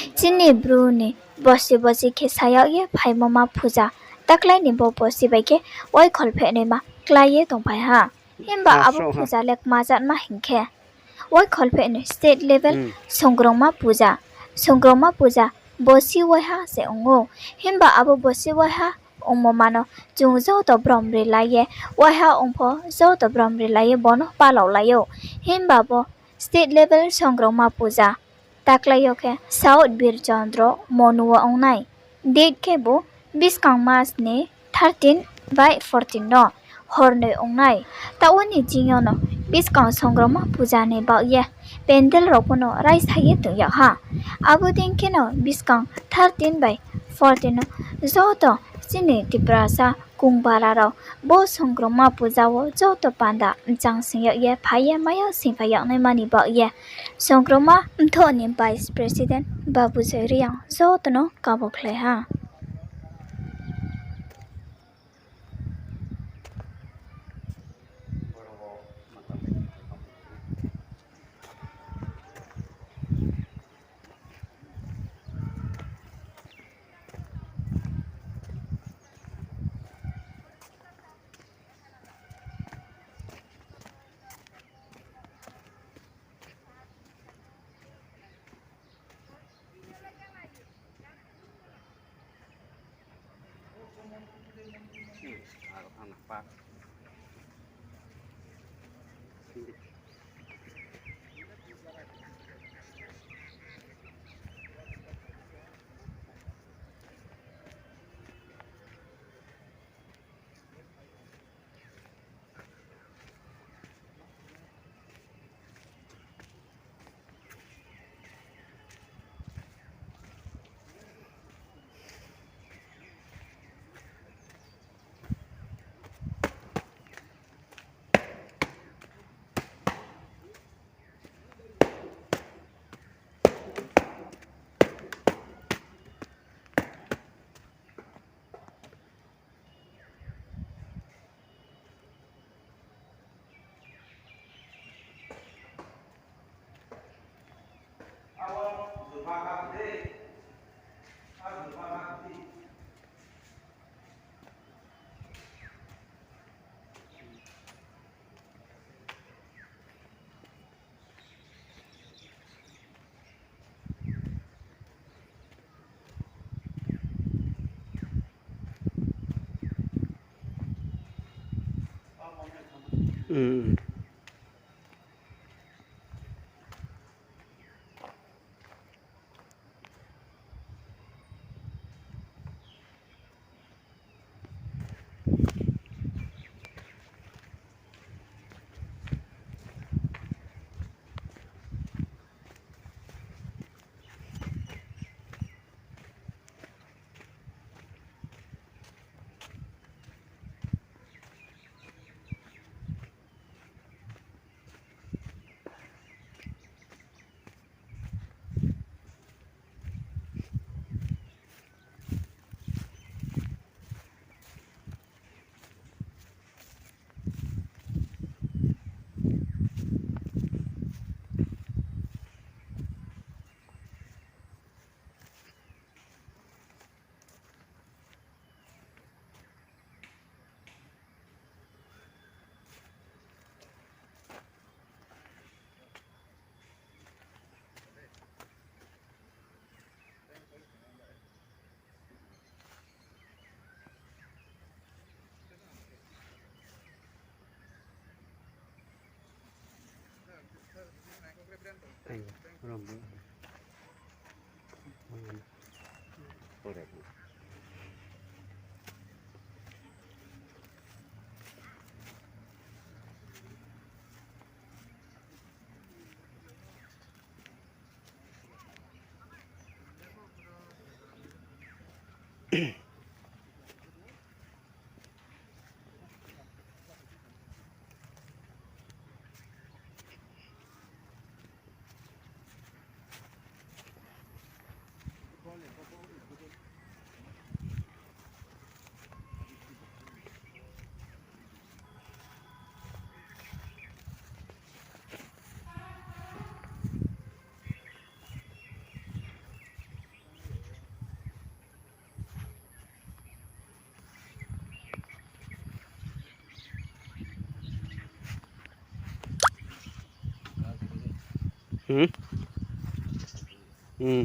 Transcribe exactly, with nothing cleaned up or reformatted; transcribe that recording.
Chini Bru ni bosi bosi khe sa yag ye phaimo ma puja, taklái ni bo bosi bai khe waikhol phehnaima klái ye tongphai ha. Himba abo puja le kma jatma hing khe, waikhol phehnoi state level Songrongma puja. Songrongma puja bosi waiha se ong ou. Himba abo bosi waiha ongmo ma no chung joto brom rilai ye, waiha ong pho joto brom rilai ye bo no palaolai ou. Himba bo state level Songrongma puja taklái yo khe South Birchondro Monu wo ong nai. Date khebu buskang mas ni thirteen bai fourteen no hornoi ong nai. Taoh wo ni ching yo no buskang Songrongma puja ni baoh ye pandal rao pho no raisa ye tong yag ha. Abo dei kheno buskang thirteen bai fourteen no joto chini Tiprasa kongbara rao bo Songrongma puja wo joto panda mchang sing yag ye phai ye maya singphai yag naima ni baoh ye Songrongma mthoh ni Vice President Babu Joy Reang joto no kabo khlai ha. Hmm. Hmm.